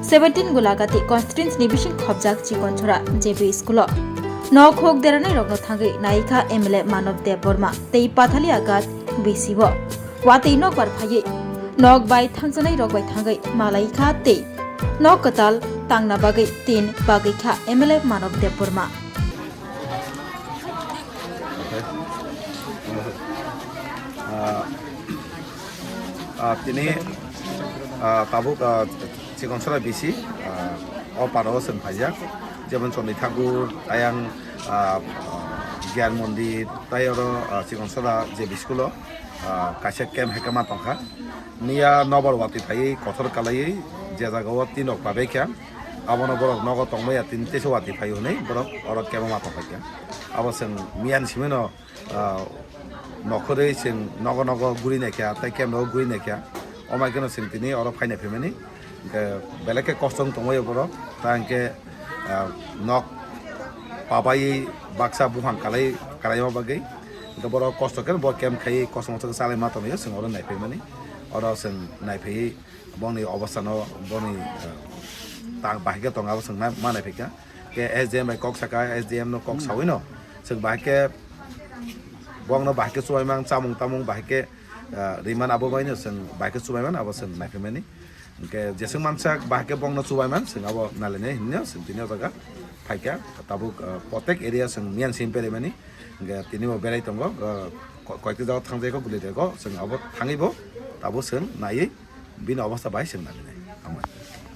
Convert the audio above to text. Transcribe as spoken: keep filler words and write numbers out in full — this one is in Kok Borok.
seventeen Gulagati constituency ni bising khopjak Chikonchora J B school o nok huk deranai rokno thangwi naikha M L A Manav Debbarma tei Pathalia Ghat B C o watwi nokbar phaiwi nok bai thangjanai rok bai thangwi malaikha tei nok kwtal tangna bagwi tin bagwi kha M L A Manav Debbarma. Ah, ah, tini, ah, tabuk, ah, Chikonchora B C, ah, o paro chwng phaijak, jemon Chondri Thakur, ayang, ah, ah, Gyan Mondir, tai oro, ah, Chikonchora J B school o, ah, kaisa camp hai khe ma tongkha. Miya nobar watwi phaiwi kothor kalaiwi je jaga o tin rok pabai kha, abono borok nogo tongmaya tini teisa watwi phai hwnwi borok oro camp o ma tongphai kha. Abo chwng miya ni simi no, ah, nokhorwi chwng nogo nogo guri naikha tei camp rogo guri naikha. Omo hai kheno chwng tini oro phaina phaimani. Hwnkhe belai khe kosto wng tongmani borok. Ta hwnkhe, ah, nok pabaiwi baksa buphang kalai, kalaima bagwi. Hwnkhe borok kosto khe bo camp khai kosto mosto khe chalaima tongmani chwng oro naiphaimani. Oro chwng naiphaiwi bongni obostano bongni, ah, tang bahai khe tongo abo chwng ma, ma naiphaikha. Khe S D M bai kok saka, S D M no kok sawi no chwng bahai khe bongno bahai khe chubaimang chamung tamung bahai khe, ah, rimani abo bai no chwng bahai khe chubaiman abo chwng naiphaimani. Hwnkhe jeswk mansak bahai khe bongno chubaiman chwng abo nalainai hinwi chwng tini o jaga phaikha. Tabuk, ah, protek area chwng miyan simi beraimani. Hwnkhe tini bo berai tongo, ah, ko-, koyekti jaga thangjai kho guli rego chwng abo thangwi bo tabuk chwng naiwi bini obostha bahai chwng nalainai.